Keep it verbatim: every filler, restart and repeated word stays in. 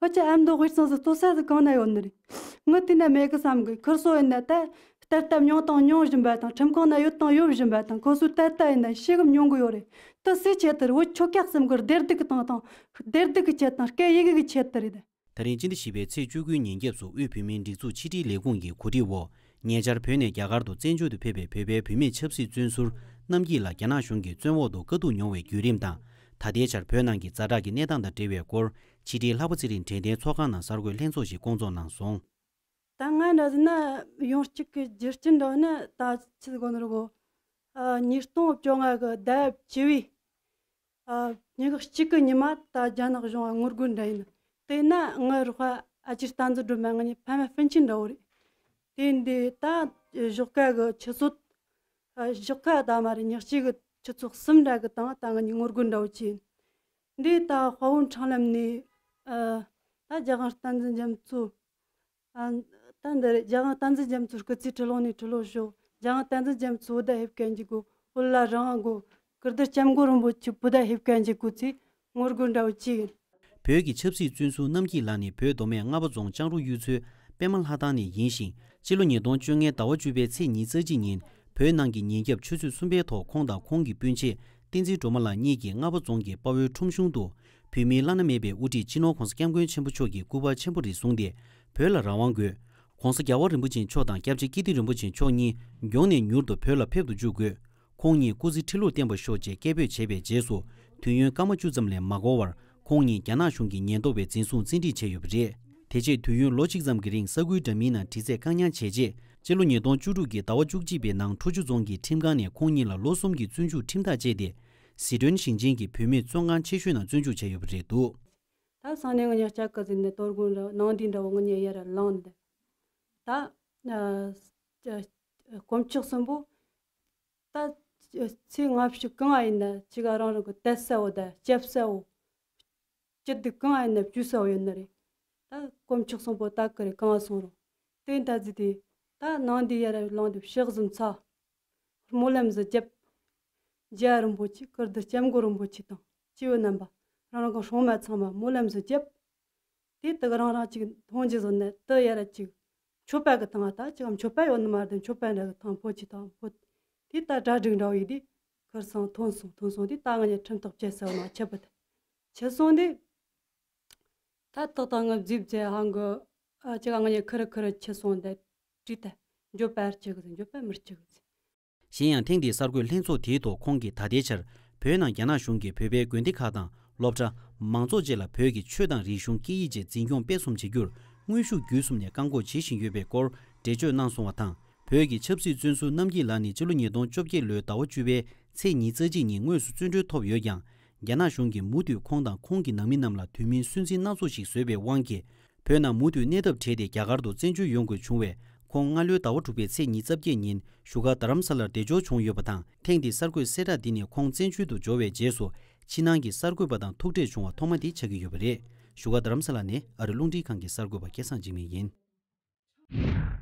ཨོ་ཅི་ཨ་མདོ་དབུས་གཙང་སུ་ལྟོ་ས་སུ་གང་ན་ཡོད་ནི་རེད། ངི་དེ་ན་མེད་གི་བསམ་གི། ཁུར་སོ་ཡིན་ན་ད་ལྟར་ལྟ་མྱོང་དང་མྱོང་བཞིན་པ་དང་། ཁྲིམས་ཁང་ན་ཡོད་དང་ཡོད་བཞིན་པ་དང་། ཁོ་སུ་ལྟར་ལྟ་ཡིན་ན་ཤེས་གི་མྱོང་གི་ཡོད་རེད། དེ་སུའི་ཆེད་དུ་རེད། བུ་ཁྱོ་སྐྱག་སེམས་གི་བདེ་སྡུག་གི་དང་དང་བདེ་སྡུག་གི་ཆེད་དང་སྐད་ཡི་གེ་གི་ཆེད་དུ་རེད། ད་རིང་སྤྱི་ཟླ་བཞི་པའི་ཚེས་བཅུ་དགུའི་ཉིན་རྒྱབ་སུ་དབུས་བོད་མིའི་སྒྲིག་འཛུགས་ཕྱི་དྲིལ་ལས་ཁུངས་ཀྱི་གོ་སྒྲིག་འོག་ཉེ་ཆར་བོད་ནས་རྒྱ་གར་དུ་བཙན་བྱོལ་དུ་ཕེབས་པའི་བོད་པའི་བུད་མེད་ཆབ་སྲིད་བཙོན་ཟུར་རྣམ་རྒྱལ་ལགས་རྒྱ་ནག་གཞུང་གི་བཙོན་འོག་ཏུ་དཀའ་སྡུག་མྱོང་བའི་བརྒྱུད་རིམ་དང་། ད་ལྟའི་ཆར་བོད་ནང་གི་ཛ་དྲག་གི་གནས་སྟངས་དང་འབྲེལ་བའི་སྐོར། ཕྱི་དྲིལ་ལྷག་པ་ཚེ་རིང་དྲན་རྟེན་ཚོགས་ཁང་ནང་གསར་འགོད་ལྷན་ཚོགས་ཤིག་བསྐོང་ཚོགས་གནང་སོང་། ད་ང་འདྲ་ཟེར་ན་ཡོང་གཅིག་གི་རྒྱུ་རྐྱེན་འདྲ་བོ་ནི་ད་ཆི་ཟིག་གོ་ནོ་རེད་གོ། ཨ། ཉིས་སྟོང་བཅོ་ལྔ་གི་ཟླ་བཅུ་བའི། ཨ། ཉི་ཤུ་གཅིག་གི་ཉི་མ་ད་རྒྱ་ནག་གཞུང་ང་ངོ་རྒོལ་འདྲ་ཡིན། དེ་ན་ངའི་རོགས་པ་ཨ་ཅེ་བསྟན་འཛིན་སྒྲོལ་མ་ང་གཉིས་ཕ་མ་སྤུན་མཆེད་འདྲ་བོ་རེད། དེ་འདི་ད་ཞོགས་ཀ་གི་ཆུ་ཚོད། ཨ། ཞོགས་ཀ་ད་མ་རེད། ཉི་ཤུ་གི་ཆུ་ཚོད་གསུམ་འདྲ་གི་དང་ད་ང་གཉིས་ངོ་རྒོལ་འདྲ་བོ་བྱས་ཡིན། འདི་ད་དཔའ་བོ་འཕྲང་ལམ་ནས། ཨ། ད་རྒྱལ་དབང་བསྟན་འཛིན་རྒྱ་མཚོ། ཨ། ད་འདི་རེད། རྒྱལ་དབང་བསྟན་འཛིན་རྒྱ་མཚོ་སྐུ་ཚེ་ཁྲི་ལོ་ནས་ཁྲི་ལོ་ཤོག་རྒྱལ་དབང་བསྟན་འཛིན་རྒྱ་མཚོ་བོད་ཟླ་ཧེབ་གན་གྱི་གོ། བོད་ལ་རང་དབང་དགོས། ཀིརྟི་སྐྱབས་མགོན་རིན་པོ་ཆེ་བོད་ཟླ་ཧེབ་གན་གྱི་གོ་ཚེ་ངོ་རྒོལ་འདྲ་བོ་བྱས་ཡིན། བོད་ཀྱི་ཆབ་སྲིད་བཙོན་ཟུར་རྣམ་རྒྱལ་ལགས་ནི་བོད་མདོ་སྨད་རྔ་པ་རྫོང་ལྕང་རུ་གཡུལ་ཚོའི་པད་མ་ལྷ་ཐང་ནས་ཡིན་ཞིང་། སྤྱི་ལོ་ཉིས་སྟོང་བཅོ་ལྔའི་ཟླ་བ་བཅུ་པའི་ཚེས་ཉི་ཤུ་རྩ་གཅིག་ཉིན་བོད་ནང་གི་ཉིན་རྒྱབ་ཆུ་ཚོད་གསུམ་པའི་ཐོག་ཁོང་དང་ཁོང་གི་སྤུན་མཆེད་བསྟན་འཛིན་སྒྲོལ་མ་ལགས་གཉིས་ཀྱིས་རྔ་པ་རྫོང་གི་དཔའ་བོའི་ཁྲོམ་གཞུང་དུ། བོད་མིའི་བླ་ན་མེད་པའི་དབུ་ཁྲིད་སྤྱི་ནོར་༸གོང་ས་༸སྐྱབས་མགོན་ཆེན་པོ་མཆོག་གི་སྐུ་པར་ཆེན་པོ་རེ་བཟུང་སྟེ། བོད་ལ་རང་དབང་དགོས། ༸གོང་ས་རྒྱལ་བ་རིན་པོ་ཆེ་མཆོག་དང་སྐྱབས་རྗེ་ཀིརྟི་རིན་པོ་ཆེ་མཆོག་གཉིས་མགྱོགས་ནས་མྱུར་དུ་བོད་ལ་ཕེབས་སུ་བཅུག་དགོས། ཁོང་གཉིས་སྐུ་ཚེ་ཁྲི་ལོར་བརྟན་པར་ཤོག་ཅེས་སྐད་འབོད་བྱས་པའི་རྗེས་སུ། དུས་ཡུན་སྐར་མ་བཅུ་ཙམ་ལས་མ་འགོར་བར། ཁོང་གཉིས་རྒྱ་ནག་གཞུང་གི་ཉེན་རྟོག་པས་འཛིན་བཟུང་བཙན་ཁྲིད་བྱས་ཡོད་པ་རེད། དེ་རྗེས་དུས་ཡུན་ལོ་གཅིག་ཙམ་གྱི་རིང་ས་ཁུལ་འདྲ་མིན་ནང་དྲི་རྩད་བཀག་ཉར་བྱས་རྗེས། སྤྱི་ལོ་ཉིས་སྟོང་བཅུ་དྲུག་གི་ཟླ་བ་བཅུ་གཅིག་པའི་ནང་ཁྲོ་ཆུ་རྫོང་གི་ཁྲིམས་ཁང་ནས་ཁོང་གཉིས་ལ་ལོ་གསུམ་གྱི་བཙོན་འཇུག་ཁྲིམས་ཐག་བཅད་དེ། ཟི་ཁྲོན་ཞིང་ཆེན་གྱི་བུད་མེད་བཙོན་ཁང་ཆེ་ཤོས་ནང་བཙོན་འཇུག་བྱས་ཡོད་པ་རེད་འདུག་ད་སང་ཉིན་ང་གཉིས་ལྕགས་ཀ་ཟིན་ནས་དོ་དགོང་ར་ནང་དེའི་འདྲ་བོ་ང་གཉིས་ཡར་ལངས་འདི། ད། ཨ། དཀོན་མཆོག་གསུམ་པོ། ད་ཚེ་སྔ་ཕྱི་གང་ང་ཡིན་ན་ཅི་ག་རང་རང་གི་དད་ས་བོ་དང་སྐྱབས་ས་བོ། སྐྱིད་སྡུག་གང་ང་ཡིན་ན་བཅོལ་ས་བོ་ཡོད་ནི་རེད། ད་དཀོན་མཆོག་གསུམ་པོ་ད་ག་རེ་གང་ང་སོང་རུང་། དེ་ད་ཟི་དེ། ད་ནང་དེ་ཡར་ལངས་དེ་ཕྱག་གཟིམ་ཚ། སྨོན་ལམ་ཟིག་རྒྱབ། རྒྱལ་བ་རིན་པོ་ཆེ་ཀིརྟི་སྐྱབས་མགོན་རིན་པོ་ཆེ་དང་སྐྱེ་བོ་རྣམ་པ། རང་རང་གི་སྲུང་མ་ཚང་མ་སྨོན་ལམ་ཟིག་རྒྱབ། དེ་དག་རང་རང་ཅིག་མཐོང་རྒྱུ་བཟོ་ནས་དེ་ཡར་ཅིག་མཆོད་པ་གི་ཐང་ད་ཅིག་མཆོད་པ་ཡོད་ནི་མ་རེད། མཆོད་པ་འདྲ་གི་ཐང་ཕོ་ཆེ་ཐང་ཕོ། དེ་ད་གྲ་སྒྲིག་འདྲ་བོ་ཡིན་དེ། ཁར་སང་ཐོན་སོང་ཐོན་སོང་དེ་ད་ང་གཉིས་ཁྲིམས་ཐག་བཅད་ས་བ་ན་ཆད་པ་དེ། ཆད་སོང་དེ། ད་ཏག་ཏག་ང་རྫིབ་རྫས་ཧང་གི། ཨ། ཅི་ག་ང་གཉིས་ཁུར་ཁུར་ཆད་སོང་དེ། བྲིས་ཏེ། འགྱོད་པ་ཅིག་གི་འགྱོད་པ་མི་གཅིག་གི། གཞན་ཡང་ཐེངས་འདིའི་གསར་འགོད་ལྷན་ཚོགས་དེའི་ཐོག་ཁོང་གིས་ད་ལྟའི་ཆར་བོད་ནང་རྒྱ་ནག་གཞུང་གིས་བོད་པའི་དགོན་སྡེ་ཁག་དང་སློབ་གྲྭ། མང་ཚོགས་བཅས་ལ་བོད་ཀྱི་ཆོས་དང་རིག་གཞུང་སྐད་ཡིག་བཅས་འཛིན་སྐྱོང་སྤེལ་གསུམ་བྱེད་རྒྱུར་དངོས་ཤུགས་བརྒྱུད་གསུམ་ནས་བཀག་འགོག་བྱེད་བཞིན་ཡོད་པའི་སྐོར་འགྲེལ་བརྗོད་གནང་སོང་བ་དང་། བོད་ཀྱི་ཆབ་སྲིད་བཙོན་ཟུར་རྣམ་རྒྱལ་ལགས་ནི་སྤྱི་ལོ་ཉིས་སྟོང་བཅོ་བརྒྱད་ལོའི་ཟླ་བ་བཅུ་པའི་ཚེས་ཉི་ཤུ་རྩ་གཅིག་ཉིན་དངོས་སུ་བཙོན་གྲོལ་ཐོབ་ཡོད་ཀྱང་། རྒྱ་ནག་གཞུང་གིས་མུ་མཐུད་ཁོང་དང་ཁོང་གི་ནང་མི་རྣམས་ལ་དུས་མིན་སུན་འབྱིན་སྣ་ཚོགས་ཤིག་བཟོས་པའི་དབང་གིས། བོད་ནང་མུ་མཐུད་གནས་ཐབས་བྲལ་ཏེ་རྒྱ་གར་དུ་བཙན་བྱོལ་ཡོང་དགོས་བྱུང་བས། ཁོང་སྔ་ལོའི་ཟླ་བ་དྲུག་པའི་ཚེས་ཉི་ཤུ་རྩ་བརྒྱད་ཉིན་བཞུགས་སྒར་རྡ་རམ་ས་ལར་བདེ་འབྱོར་བྱུང་ཡོད་པ་དང་། ཐེངས་འདིའི་གསར་འགོད་གསལ་བསྒྲགས་འདི་ནི་ཁོང་བཙན་བྱོལ་དུ་འབྱོར་བའི་རྗེས་སུ་ཕྱི་ནང་གི་གསར་འགོད་པ་དང་ཐུག་འཕྲད་བྱུང་བ་ཐོག་མ་དེ་ཆགས་ཀྱི་ཡོད་པ་རེད། བཞུགས་སྒར་རྡ་རམ་ས་ལ་ནས་ཨ་རི་རླུང་འཕྲིན་ཁང་གི་གསར་འགོད་པ་སྐལ་བཟང་འཇིགས་མེད་ཡིན།